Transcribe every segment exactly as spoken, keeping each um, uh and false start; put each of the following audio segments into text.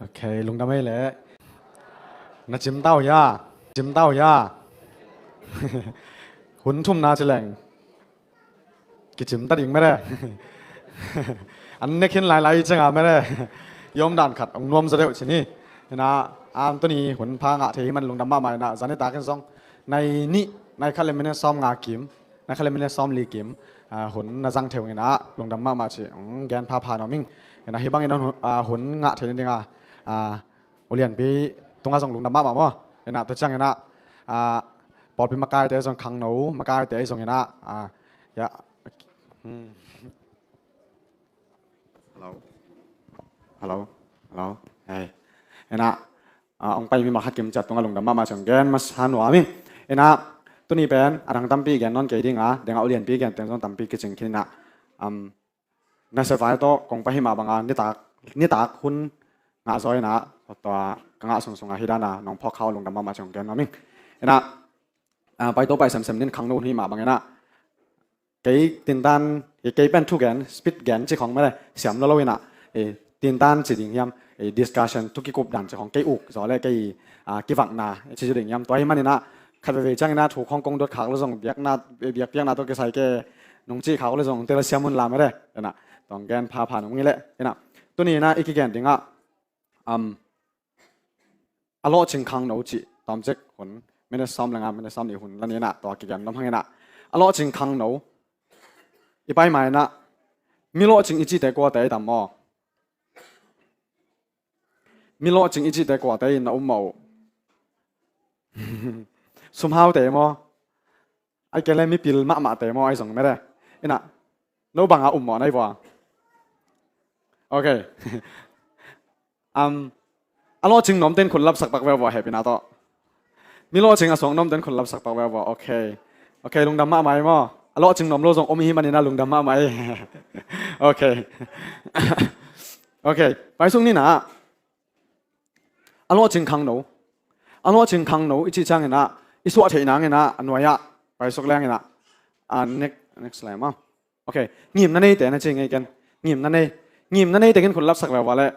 Ok, lungdam ei leh. Na cim tau hia? Cim tau hia? Hun thumna ci leng kicim ta ding mede. An ne khin lailai cianga mede. I om dan khat ong nuam zaw deuh ci ni. Ina, am tuni hun pha ngah thei hi man lungdam mahmah ina, zan nitak in zong nai nih, nai khat le minute sawm nga kim, nai khat le minute sawm li kim, ah, hun na zang thei ung ina, lungdam mahmah ci ong gen phapha nuam ing. Ina, hih bangin ah hun ngah thei nadinga, ah, ulianpi tungah zong lungdam mahmah maw. Ina, tua ciang ina, ah, pawlpi makaite zong, khangno makaite zong ina, ah, ya. Hmm. Hello. Hello. Hello. Hey. Ina, ah, ong pai mi mah khat kim ciat tungah lungdam mahmah ci ong gen masa nuam ing. Ina, tuni pen a dang tampi gen nawn kei dinga, dinga ulianpi gen teng zong tampi kicing khin ina. Am, na se vai tawh kong pai hi mah banga nitak, nitak hun ngah zaw ina, tua ka ngah sungsunga hi dana nong phawk khau lungdam mahmah ci ong gen nuam ing. Ina, ah, pai to pai semsem nin khangno hun hi mah bang ina. Kei tintan, kei pen thugen, speech gen ci khong mede, siam lo lo ina, eh, tintan ci ding hiam, eh, discussion, thu kikup dan ci khong kei uk zaw le kei, ah, kivakna ci ding hiam, tua hi man ina, khat veve ciang ina thu khong kong dot khak le zong biakna, eh, biakpiakna tawh kisai ke nung ci khak le zong tel siam un la mede, ina, tong gen phapha nung hi leh, ina, tuni ina i kigen dinga, am, a lawhcing khangno cih tawmcik hun, minute sawm le nga, minute sawm nih hun la ni ina, tua kigen nuam hang ina. A lawhcing khangno, i pai ma ina, mi lawhcing i cihte kuate i tam maw? Mi lawhcing i cihte kuate in na um maw? Sumhaute maw? Ai kei le mipil mahmahte maw, ai zong mede. Ina, no banga um maw, nai vua? Ok. Am, a lawhcing nuamte in khut lapsak pak veu vua, hehpihna tawh. Mi lawhcing a suak nuamte in khut lapsak pak veu vua. Ok. Ok, lungdam mahmah ei maw. A lawhcing nuam lo zong om hi man ina lungdam mahmah ei. Ok. Ok, pai sung ni ina. A lawhcing khangno. A lawhcing khangno i cih ciang ina, i suah theih nang ina, a nuai ah pai suk leng ina. Ah, next, next slide maw. Ok, ngimna neite na ci ngei ken. Ngimna nei. Ngimna nei teng in khut lapsak veu vua le.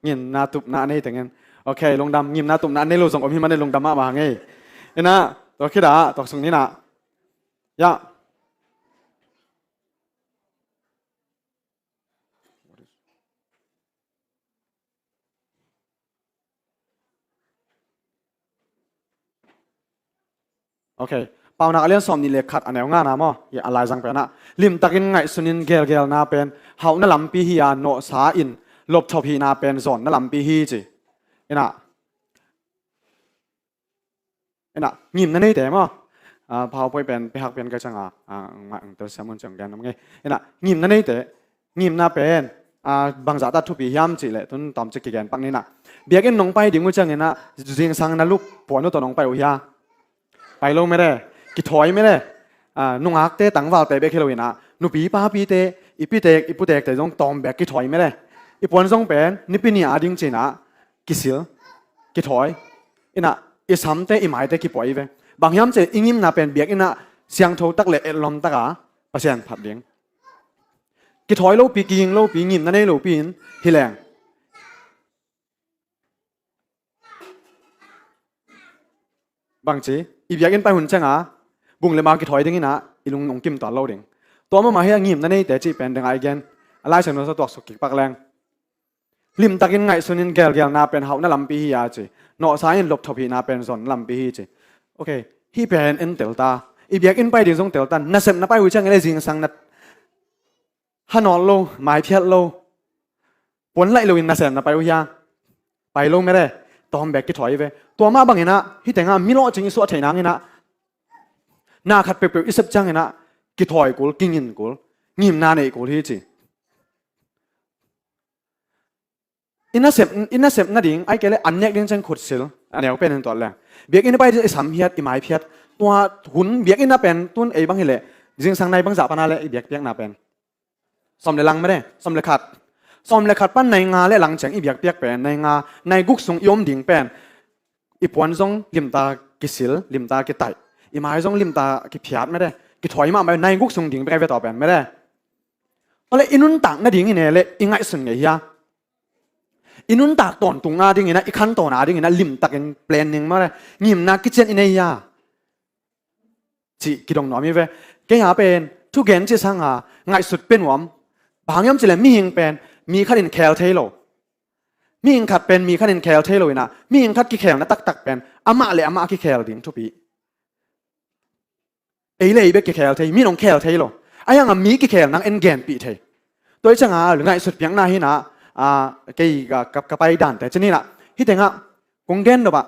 Ngimna tupna a nei teng in. Ok, lungdam, ngimna tupna a nei lo zong om hi man ina lungdam mahmah hang ei. Ina, tua khit a, tua sung ni ina. Ya. Ok. Paunak a lian sawm nih le khat a neu ngana maw? Hi a laizang pen ah. Limtakin ngaihsunin gelgelna pen hauhna lampi hi a, nawhsa in lopthop hihna pen zawnna lampi hi ci. Ina. Ina, ngimna neite maw? Ah, PowerPoint pen, pehak pen ka cianga, ah, ang ma, ang tel siam un ciang gen om ngei. Ina, ngimna neite, ngimna pen, ah, bangzah ta thupi hiam cih leh, tun tawmcik kigen pak ni ina. Biakinn nong pai ding uh ciang ina, zingsang na luk puan uh tawh nong pai uh hia? Pai lo mede, kithawi mede. Ah, nungakte tangvalte bek hi lo ina, nupi papite, i pitek, i putekte zong tawm bek kithawi mede. I puan zong pen, nipi ni a ding ci ina, kisil, kithawi. Ina, i samte, i maite kipuai ve. Bang hiam cih leh i ngimna pen biakinn ah siangtho tak le etlawm taka Pasian phat ding. Kithawi lopi, kiging lopi, ngimna nei lopi in hi leng. Bangci, i biakinn pai hun cianga, bung le ma kithawi ding ina, i lung ong kim tuan lo ding. Tua mahmah hi a ngimna neite cih pen ding a i gen, a Lai Siangtho sung tuaksuk kik pak leng. Limtakin ngaihsunin gelgelna pen hauhna lampi hi a ci. Nawhsa in lopthop hihna pen zawnna lampi hi ci. Ok, hih pen en tel ta. I biakinn pai ding zong tel ta. Nasepna pai uh ciang le zingsang na hanawt lo, maiphiat lo. Puan laih loin nasepna pai uh hia? Pai lo mede. Tawm bek kithawi ve. Tua mah bang ina, hih tenga mi lawhcing i suah theih nang ina, na khat peuhpeuh i sep ciang ina, kithawi kul, kingin kul, ngimna nei kul hi ci. I nasep, i nasep nading, ai kei le an nek ding ciang khut sil, a neu pen in tuat leng. Biakinn i pai ding i sam hiat, i mai phiat. Tua hun biakinn a pen tun ei bang hi leh, zingsang nai bangzah pana le i biakpiakna pen. Sawm le lang mede, sawm le khat. Sawm le khat pan nai nga le lang ciang i biakpiak pen, nai nga, nai guk sung i om ding pen. I puan zong limta kisil, limta kitaih. I mai zong limta kiphiat mede. Kithawi mahmah nai guk sung ding bek a ve tawh pen mede. Tua le i nuntak nading i ne le i ngaihsun ngei hia? i nuntak tawntung a dingin ah, i khan tawn a dingin ah limtakin planning mah le ngimna kician i nei a, cih kidong nuam hi ve. Kei a pen thugen cih sanga ngaihsut pia nuam. Bang hang hiam cih leh mihing pen mi khatin khel thei lo. Mihing khat pen mi khatin khel thei lo in ah, mihing khat kikhelna taktak pen amah le amah a kikhel ding thupi. Ei le ei bek kikhel thei, mi in hong khel thei lo. Ahi hangin mi kikhel nang en genpih thei. Tua ahih ciangin ngaihsut piakna hi in ah, a, kei ka, ka, ka pai dante ci ni in ah, hih tengah kong gen nop ah,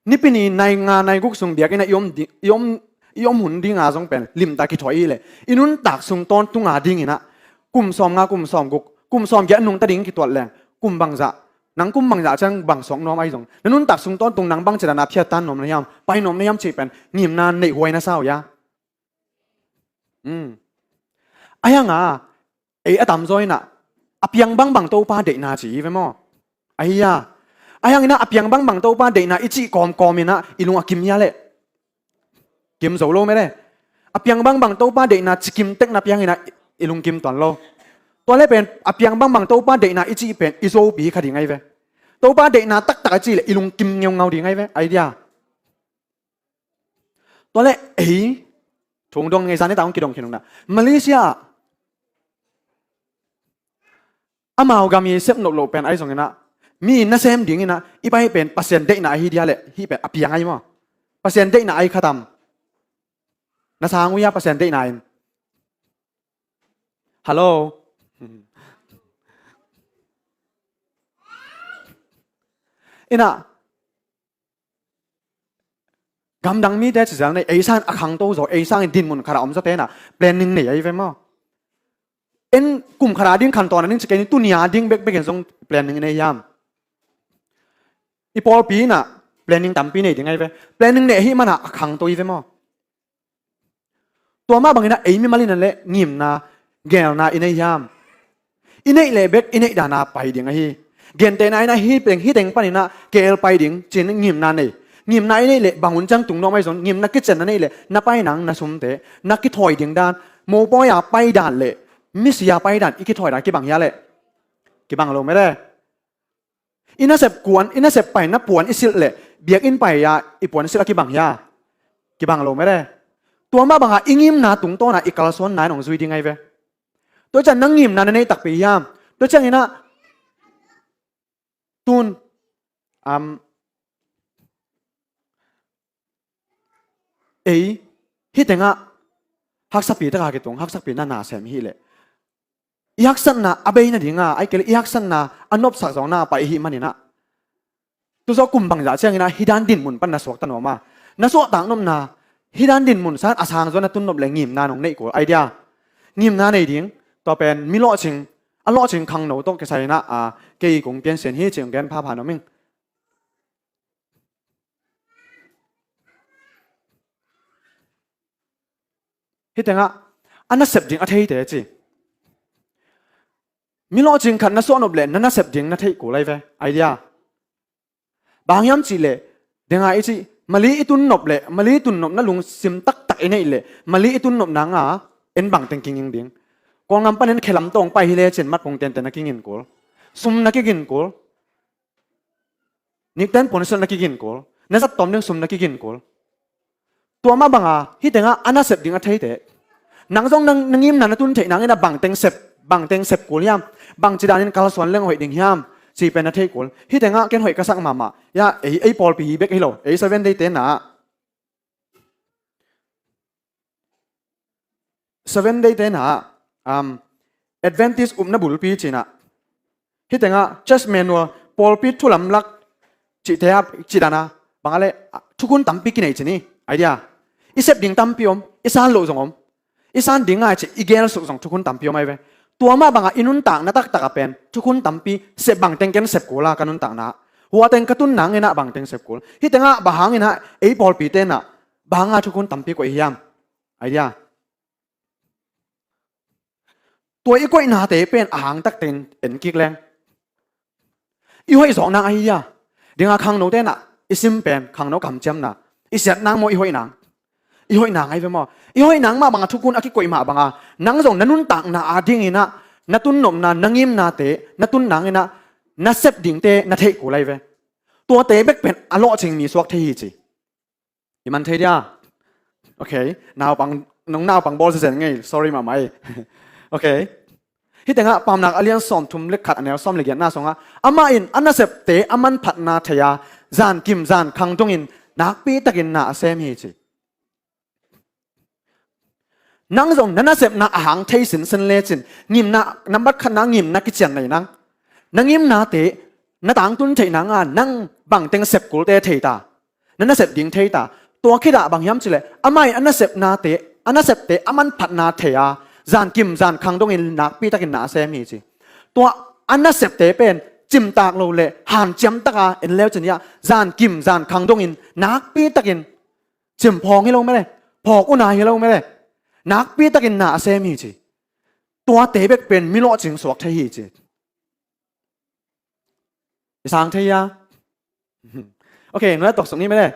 Nipi ni nai nga nai guk sung biakinn ah i om di, i om, i om hun dinga zong pen limtak kithawi i leh, i nuntak sung tawntung a dingin ah kum sawmnga, kum sawmguk, kum sawmgiat nungta ding kituat leng, kum bangzah, nang kum bangzah ciang bang suak nuam ahi zong, na nuntak sung tawntung nang bangci dan a phiat tan nuam na hiam, pai nuam na hiam cih pen ngimna neih huai na sa uh hia? Hmm. Ahi hangin ei a tamzaw in ah a piang bangbang Topa deihna ci hi ve maw? Ahi a. Ahi hangin ah a piang bangbang Topa deihna i cih kawmkawm in ah i lung a kim hia leh? Kim zo lo meh le. A piang bangbang Topa deihna ci kim tek na piang in ah i lungkim tuan lo. Tua leh pen a piang bangbang Topa deihna i cih pen i zopi kha ding ahi ve. Topa deihna taktak a cih leh i lungkim ngeungau ding ahi ve. Ahi dia. Tua leh ei thu dong ngei, zan nitak hong kidong khin ung na. Malaysia ah amau gam i sep nop loh pen ahi zongin ah, mi nasem dingin ah i pai pen Pasian deihna ahi dia leh, hih pen a piang ahi maw? Pasian deihna ahi kha tam? Na sang uh hia Pasian deihna in? Hello? In ah, gamdang mite ci zel nei, ei sangin a khangto zaw, ei sangin dinmun khat a om zawte in ah planning nei ahi ve maw? En kum khat a ding khan tawn a ding ci kei ni, tuni a ding bekbek in zong planning nei hiam? I pawlpi in ah planning tampi nei ding ahi ve. Planning nei ahih man ah a khangto hi ve maw? Tua mah bangin ah ei mimal in ah leh ngimna, geelna i nei hiam? I neih leh bek i neih dan a pai ding ahi. Gentehna in ah hih teng, hih teng panin ah kei el pai ding ci-in ngimna nei. Ngimna i neih leh bang hun ciang tung nuam ahi zong, ngimna kician na neih leh na pai nang na sumte, na kithawi ding dan, mopawi a pai dan leh misi a pai dan i kithawi dan kibang hia leh? Kibang lo meh le. I nasep kuan, i nasep paina puan i silh leh biakinn pai a i puan silh a kibang hia? Kibang lo meh le. Tua mah bangin i ngimna tungtawn a i kalsuanna in hong zui ding ahi ve. Tua ciang nang ngimna na neih takpi hiam? Tua ciangin ah tun, am, ei hih tengah haksapi tak a kitung, haksapi na na sem hi leh, i haksatna a bei nading a, ahih kei leh i haksatna a nopsak zawhna pai ahih manin ah, tu zawh kum bangzah ciangin ah hih dan dinmun pan na suakta nuam a, na suahtak nopna hih dan dinmun sangin a sang zaw na tun nop leh ngimna nong neih kul ahi dia. Ngimna nei ding, tua pen mi lawhcing, a lawhcing khangno tawh kisai in ah, a, kei kong piansian hi ci-in gen phapha nuam ing. Hih tengah a nasep ding a theite ci. Mi lawhcing khat na suah nop leh na nasep ding na theih kul ahi ve. Ahi dia. Bang hang hiam cih leh, deng a i cih, mali i tun nop leh, mali i tun nopna lungsim taktak i neih leh, mali i tun nopna nga en bangteng kiging ding. Kawlgam panin khelam tawh pai hi lecin matpung tenten na kigin kul. Sum na kigin kul. Nikten puansilh na kigin kul. Na zat tawm ding sum na kigin kul. Tua mah bangin hih tengah a nasep ding a theite, nang zong nang, na ngimna na tun theih nangin ah bangteng sep, bangteng sep kul hiam? Bangci danin kalsuan leng hoih ding hiam? Cih pen na theih kul. Hih tengah ken hoih ka sak mahmah. Ya, ei, ei pawlpi bek hi lo. Ei Seven Day te na ah, Seven Day te na ah, um, Adventist upna bulpi ci-in ah, hih tengah church manual, pawlpi thu lamlak cihte ah, cih dan a, bang a leh, thukhun tampi kinei ci ni, ahi dia. I sep ding tampi om, i san loh zong om. I san ding ngai cih i gelsuk zong thukhun tampi om ahi ve. Tua mah bangin i nuntakna taktak ah pen thukhun tampi sep, bangteng ken sep kul a ka nuntakna ah. Hua teng ka tun nangin ah bangteng sep kul. Hih tengah bang hangin ah ei pawlpite in ah bang hangin thukhun tampi koih hiam? Ahi dia. Tua i koihnate pen a hang taktein en kik leng, i hoih zawk nang ahi a. Ding a khangnote in ah i sim pen khangno kamciamna, i siat nang maw, i hoih nang? I hoih nang ahi ve maw? I hoih nang mah bangin thukhun a kikoih mah bangin nang zong na nuntakna adingin ah na tun nopna, na ngimnate na tun nangin ah na sep dingte na theih kul lai ve. Tuate bek pen a lawhcing mi suak thei hi ci. I man thei dia? Ok. Naupang, nong naupang bawl zenzen ngei. Sorry mahmah ei. Ok. Hih tengah Paunak a lian sawmthum le khat a neu sawm le giatna sungah, amah in a nasepte a manphatna thei a, zankim zankhang dongin nakpi takin na a sem hi ci. Nang zong na nasepna a hang thei sinsen lecin, ngimna, nambat khatna ngimna kician nei nang. Na ngimnate na tangtun theih nanga nang bangteng sep kulte thei ta. Na nasep ding thei ta. Tua khitah bang hiam cileh, amah in a nasepnate, a nasepte a manphatna thei a, zankim zankhang dongin nakpi takin na a sem hi ci. Tua a nasepte pen cimtak lo le hanciam taka en leucin hiah, zankim zankhang dongin nakpi takin, cim phawng hi lo mele, phawk una hi lo mele, nakpi takin na a sem hi ci. Tuate bek pen mi lawhcing suak thei hi ci. I sang thei a? Ok, nua tawk suk ni mele.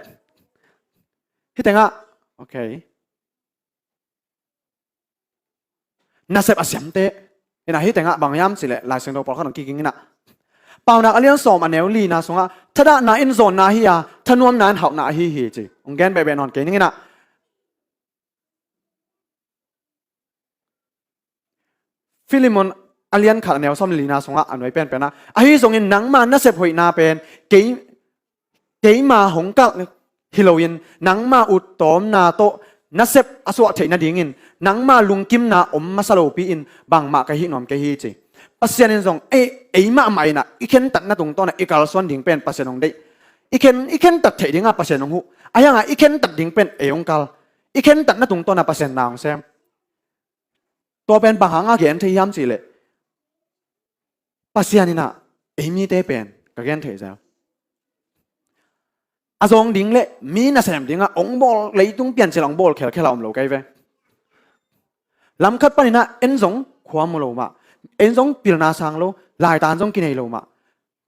Hih tengah, ok. Nasep a siamte. Ina hih tengah bang hiam cileh, Lai Siangtho pawlkhat hong kiging ina. Paunak a lian sawm a neu lina sungah, thadahna in zawnna hi a, thanuamna in hauhna ahi hi ci. Hong gen behbeh nawn kei ning ina. Filemon a lian khat a neu sawm lina sungah a nuai penpen ah, ahi zongin nangma nasep hoihna pen kei, keima hong kalh hi loin, nangma uttawmna tawh nasep a suah theih nadingin nangma lungkimna om masa lopi in bangmah ka hih nuam kei hi ci. Pasian in zong ei, ei mahmah inah i khentatna tungtawnah i kalsuan ding pen Pasian hong deih. I khen, i khentat theih dingah Pasian hong huh. Ahi hangah i khentat ding pen ei hong kal. I khentatna tungtawnah Pasian na hong sem. Tua pen bang hanga gen thei hiam cihleh, Pasian inah ei mite pen ka gen thei zel. A zawng ding le mi nasem dingah hong bawl, leitung piancil hong bawl khelkhel a om lo kei ve. Lamkhat paninah en zong khua mu lo mah, en zong pilna sang lo, laitan zong kinei lo mah.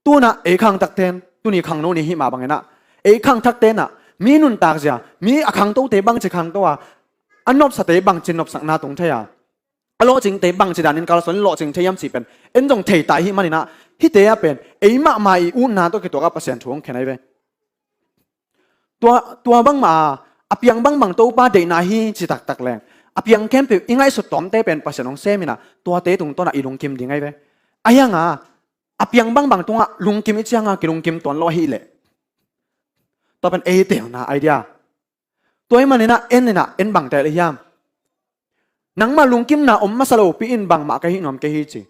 Tunah ei khangthakten, tuni khangno ni hih mah banginah, ei khangthaktenah mi nuntak zia, mi a khangtote bangci khangto a, a nopsate bangci nopsakna tung thei a, a lawhcingte bangci danin kalsuan lawhcing thei hiam cih pen en zong thei ta i hih maninah, hihte ah pen ei mahmah i utna tawh kituakah Pasian thu hong khen ahi ve. Tua, tua bangmah a, a piang bangbang Topa deihna hi ci taktak leng, a piang khempeuh i ngaihsut tawmte pen Pasian hong seminah, tuate tungtawnah i lungkim ding ahi ve. Ahi hanga a piang bangbang tungah lungkim i cianga kilungkim tuan lo ahileh, tua pen ei teelna idea. Tua i maninah en inah en bang teel i hiam? Nangmah lungkimna om masa lopi in bangmah ka hih nuam kei hi ci.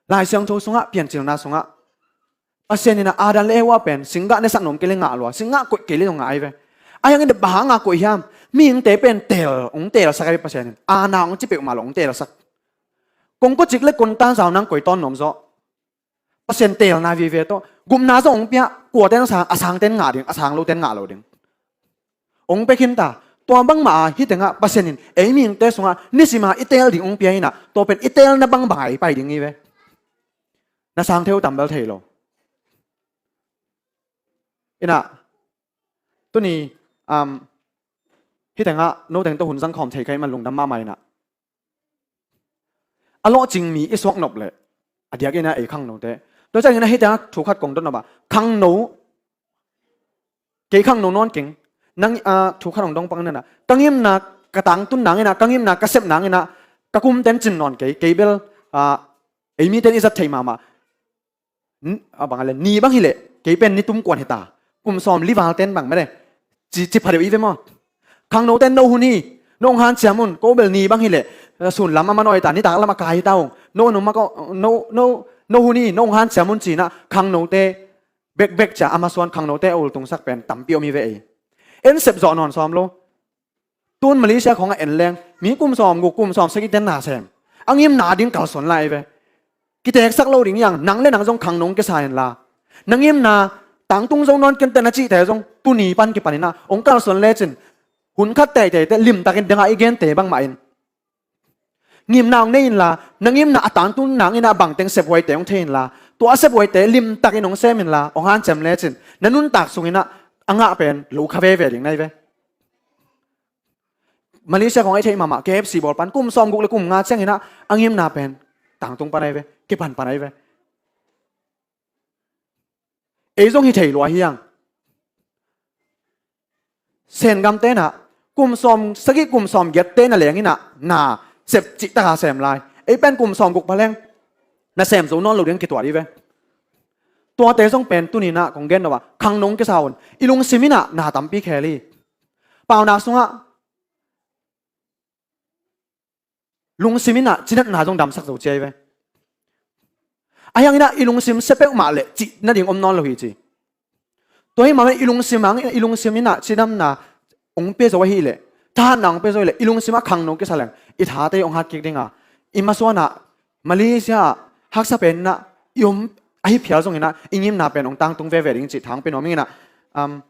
Lai Siangtho sungah, piancilna sungah, Pasian inah Adam le Eva pen singgah nesak nuam kei le ngah lua, singgah koih kei le zong ngah ahi ve. Ahi hangin bang hanga koih hiam? Mihingte pen teel, hong teelsak ahi ve Pasian in. Aana hong ci peuhmah lo hong teelsak. Kongkocik le kontan zau nang koi tawn nuam zaw. Pasian teelna vive tawh, gupna zong hong pia, kuaten a sang, a sangten ngah ding, a sang loten ngah lo ding. Hong pia khin ta. Tua bangmah a hih tengah Pasian in ei mihingte sungah nisima i teel ding hong pia inah, tua pen i teelna bangbang a i pai ding hi ve. Na sang theu tambel thei lo. Inah, tuni, um, hih tengah noteng tawh hun zang khawm thei ka hih man lungdam mahmah inah. A lawhcing mi i suak nop leh a diak inah ei khangnote. Tua ciangin ah hih tengah thu khat kong dot nop ah, khangno, kei khangno nawn keng. Nang, ah, thu khat hong dong pang inah, ka ngimna ka tangtun nang inah, ka ngimna ka sep nang inah, ka kumten cin nawn kei, kei bel, ah, ei miten i zat thei mahmah. N-, a bang a le, ni bang hileh kei pen ni tum kuan hi ta. Kum sawm li valten bang mede, ci, ci pha deuh i ve maw? Khangnoten no hun hi, no hong hanciam un, ko bel ni bang hileh, eh, sun lam a manawi hi ta, nitak lam a kai hi ta ung. No, no, ma ko, no, no, no hun hi, no hong hanciam un cinah khangnote bekbek cia a masuan, khangnote a ultungsak pen tampi om hi ve ei. En sep zawh nawn sawm lo. Tun Malaysia khawngah en leng, mi kum sawm guk, kum sawm sagih ten na sem. A ngimna ding kalsuan lai ve. Kiteksak lo ding hiang, nang le nang zong khangno kisa inla. Na ngimna tangtung zo nawn kente na cihte zong tuni pan kipaninah hong kalsuan lecin, hun khat teitei te limtakin dengah i gente bangmah in ngimna hong nei inla, na ngimna a tangtun nang inah bangteng sephuaite hong thei inla, tua a sephuaite limtakin hong sem inla, hong hanciam lecin, na nuntak sunginah a ngah pen lo kha veve ding nai ve. Malaysia khawng a i theih mahmah K F C bawl pan kum sawm guk le kum nga cianginah a ngimna pen tangtung pan ahi ve, kipan pan ahi ve. Ei zong hi thei lua hi hang. Sen gamte inah kum sawm sagih kum sawm giatte na leng inah na sep cihtaka sem lai. Ei pen kum sawm guk pha leng na sem zo nawn lo ding kituat hi ve. Tuate zong pen tuni inah kong gen lo ah khangno kisa un. I lungsim inah na tampi khel hi. Paunak sungah lungsim inah cinatna zong damsak zo ci ahi ve. Ahi hang inah i lungsim sia peuhmah leh cih nading om nawn lo hi ci. Tua hi mah i lungsim hang, i lungsim inah cidamna hong pia zo ahih leh, thahatna hong pia zo ahih leh, i lungsim ah khangno kisa leng i thate hong hat kik ding a, i masuanah Malaysia ah haksa pen inah i om ahi phial zong inah i ngimna pen hong tangtung veve ding cih thang pia nuam ing inah, um,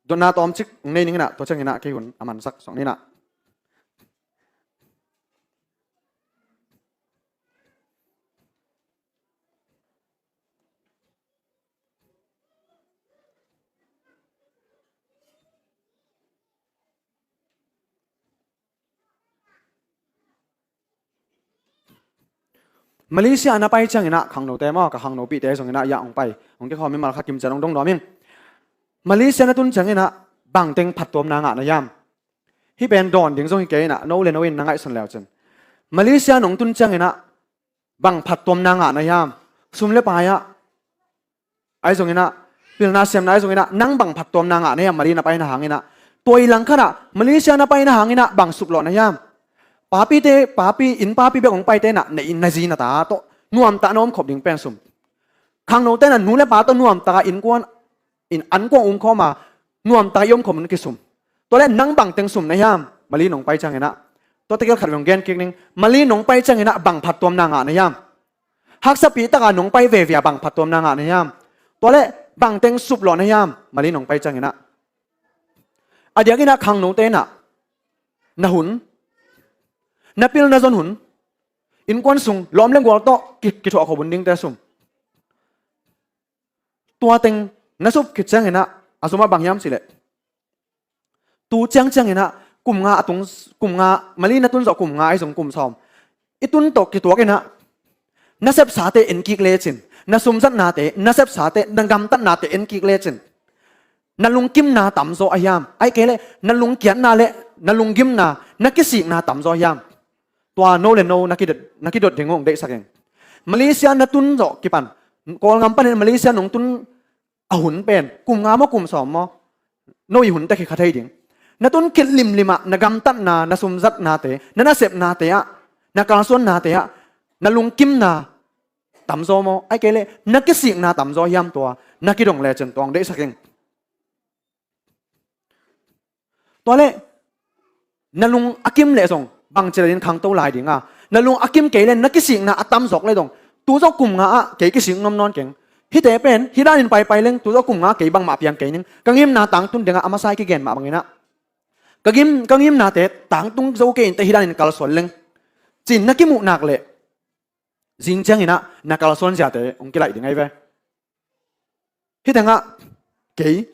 dotna tawmcik hong nei ning inah, tua ciang inah kei hun a mansak suak ni inah. Malaysia na pai ciang inah khangnote maw, ka khangnopihte zong inah yah hong pai, hong kikhawm in malkhat kimcian hong dong nuam ing. Malaysia na tun ciang inah bangteng phattuamna ngah na hiam? Hih pen dawn ding zong hi kei inah, no le no in na ngaihsun leu cin. Malaysia nong tun ciang inah bang phattuamna ngah na hiam? Sum le pai ah ahi zong inah, pilna siamna ahi zong inah, nang bang phattuamna ngah na hiam, Mali na paina hang inah? Tua i langkhat ah Malaysia na paina hang inah bang suplawh na hiam? Papite, papi, inn papi bek hong paite inah na inn na zi na ta tawh nuamtah na omkhop ding pen sum. Khangnote inah nu le pa tawh nuamtaka innkuan, in ankuang umkhawm a nuamtaka i omkhop un kisum. Tua le nang bangteng sum na hiam, Mali nong pai ciang inah? Tua tegel khat vei hong gen kik ning. Mali nong pai ciang inah bang phattuamna ngah na hiam? Haksapih taka nong pai veve a bang phattuamna ngah na hiam? Tua le bangteng suplawh na hiam, Mali nong pai ciang inah? A diak inah khangnote inah na hun, na pil na zon hun, innkuan sung lawm le gual tawh ki, kithuah khop hun dingte sum. Tua teng na sup khit ciang inah a zom ah bang hiam cih leh, tu ciangciang inah kum nga a tung, kum nga, Mali na tun zawh kum nga ahi zong kum sawm i tun tawh kituak inah na sepsate en kik lecin, na sumzatnate, na sepsate, na gamtatnate en kik lecin, na lungkimna tamzaw a hiam? Ahih kei leh na lungkiatna le na lunggimna, na kisikna tamzaw a hiam? Tua no le no na kidot, na kidot ding uh hong deihsak ing. Malaysia na tun zawh kipan, Kawlgam panin Malaysia nong tun a hun pen kum nga maw, kum sawm maw, no i hun tek hi kha thei ding. Na tun khit limlim ah na gamtatna, na sumzatnate, na nasepnate ah, na kalsuannate ah na lungkimna tamzaw maw, ahih kei leh na kisikna tamzaw hiam, tua na kidong lecin tua hong deihsak ing. Tua le na lung a kim leh zong bangci latin khangto lai ding a, na lung a kim kei le na kisikna a tamzawk le zong, tu zawh kum nga ah kei kisik nuam nawn keng. Hihte pen hih danin paipai leng tu zawh kum nga ah kei bangmah piang kei ning. Ka ngimna tangtun dingah a masa i kigen mah bang inah, ka ngim, ka ngimnate tangtung zo kei inteh hih danin kalsuan leng, ci-in na kimuh nak leh zing ciang inah na kalsuan ziate hong kilaih ding ahi ve. Hih tengah kei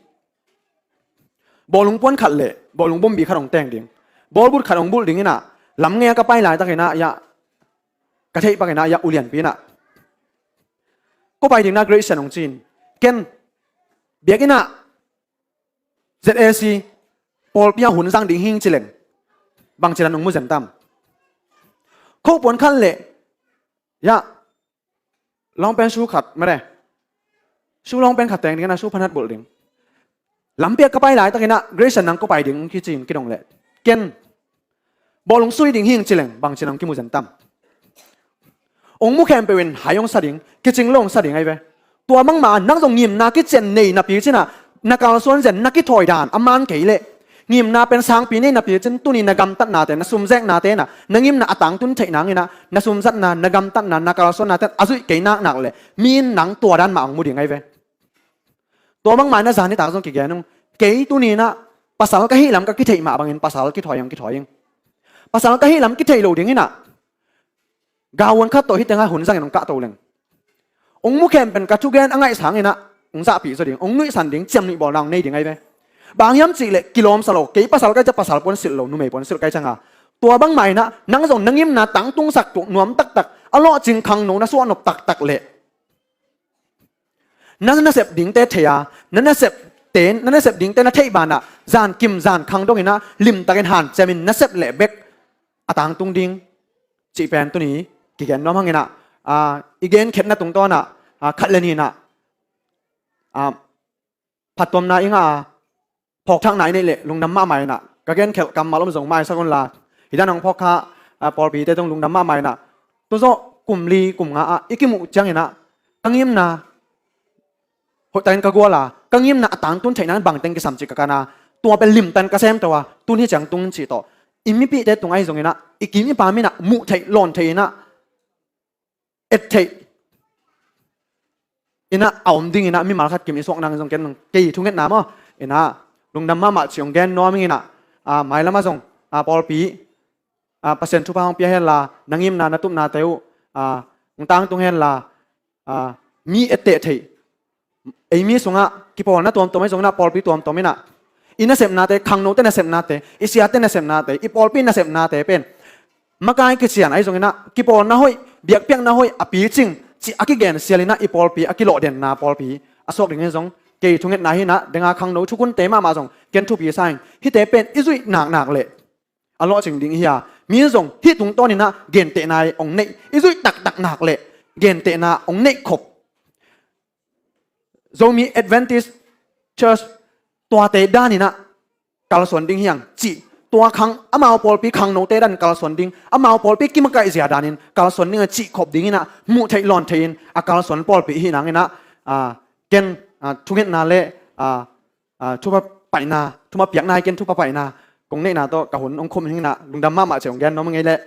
bawlung puan khat le bawlung bombi khat hong teng ding, bawlbut khat hong bulh ding inah, lam ngei ah ka pai laitak inah, yah ka theih pak inah, yah ulianpi inah, ko pai ding na Grace Sian hong ci-in, ken biakinn ah Z A C pawlpi ah hun zang ding hing ci leng, bangci dan hong mu zen tam? Kho puan khat le, yah, long pant shoe khat mare, shoe long pant khat teng ding inah, shoe phanat bulh ding. Lampi ah ka pai laitak inah Grace Sian, nang ko pai ding hong kici-in kidong leh, ken bawlung sui ding hing ci leng, bangci dan hong kimu zen tam? Hong mu khempeuh in hai hong sa ding, kicing lo hong sa ding ahi ve. Tua bangmah nang zong ngimna kician nei napi cinah, na kalsuan zen, na kithawi dan a man kei leh, ngimna pen sangpi nei napi cin, tuni na gamtatnate, na sumzeknate inah na ngimna a tangtun theih nang inah, na sumzatna, na gamtatna, na kalsuannate a zuih kei naknak leh, mi in nang tua dan mah hong mu ding ahi ve. Tua bangmah inah zan nitak zong kigen ung. Kei tuni inah pasal ka hih lam ka kitheih mah bangin pasal kithawi hong kithawi ing. Pasal ka hih lam kitheih lo ding inah, gauhuan khat tawh hih tengah hun zangin hong kahto leng, hong mu khempeuh in ka thugen a ngaih sang inah hong zahpih zaw ding, hong nuihsan ding, ciamnuih bawlna hong nei ding ahi ve. Bang hiam cih leh kilawmsa lo, kei pasal kai ciang pasal puan silh lo, numei puan silh kai cianga. Tua bangmah inah nang zong na ngimna tangtungsak tuk nuam taktak, a lawhcing khangno na suahnop taktak leh na nasep dingte thei a, na nasepte, na nasep dingte na theih banah zankim zankhang donginah limtakin hanciamin na sep leh bek a tangtung ding cih pen tuni kigen nuam hanginah, a, i genkhiatna tungtawnah, a, khat le ninah, a, phattuamna i ngah a, phawkthakna i neih leh lungdam mahmah inah, ka genkhelh kammal om zong maisak unla, hih dan hong phawk kha, a, pawlpite tung lungdam mahmah inah, tuzawh kum li kum nga ah i kimuh cianginah ka ngimna hoihtakin ka gual a, ka ngimna a tangtun theihna in bangteng kisam cih ka kan a, tua pen limtan ka semto a, tun hi ciang tung cih tawh i mipihte tung ahi zonginah i kim i pam inah muh theih lawn theih inah et theih inah a om dinginah mimal khat kim i suak nang zong ken kei thungetna maw inah lungdam mahmah cih hong gen nuam inginah, a, mailamah zong, a, pawlpi, a, Pasian thupha hong pia henla, na ngimna na tupnate uh, a, hong tangtung henla, a, mi etteh theih, ei mi sungah kipawlna tuamtuam ahi zonginah pawlpi tuamtuam inah i nasepnate, khangnote nasepnate, i siate nasepnate, i pawlpi nasepnate pen makai kician ahi zonginah kipawlna hoih, biakpiakna hoih a picing cih a kigensial inah i pawlpi a kilawhdenna pawlpi a suak dingin zong kei thungetna hinah denga khangno thukunte mahmah zong ken thupi sa ing. Hihte pen i zuih naknak leh a lawhcing ding hi a, mi zong hih tungtawninah gentehna i ong neih, i zuih taktak nak leh gentehna ong neih khop. Zomi Adventist Church tuate daninah kalsuan ding hiang cih, tua khang amau pawlpi khangnote dan kalsuan ding, amau pawlpi kimakaihzia danin kalsuan ding a cih khop dinginah muh theih lawn theihin a kalsuan pawlpi hi nanginah, a, ken, a, thungetna le, a, a, thupha paihna, thupha piakna hi ken thupha paihna kong neihna tawh ka hun hong khum hinginah lungdam mahmah cih hong gen nuam ngei leh.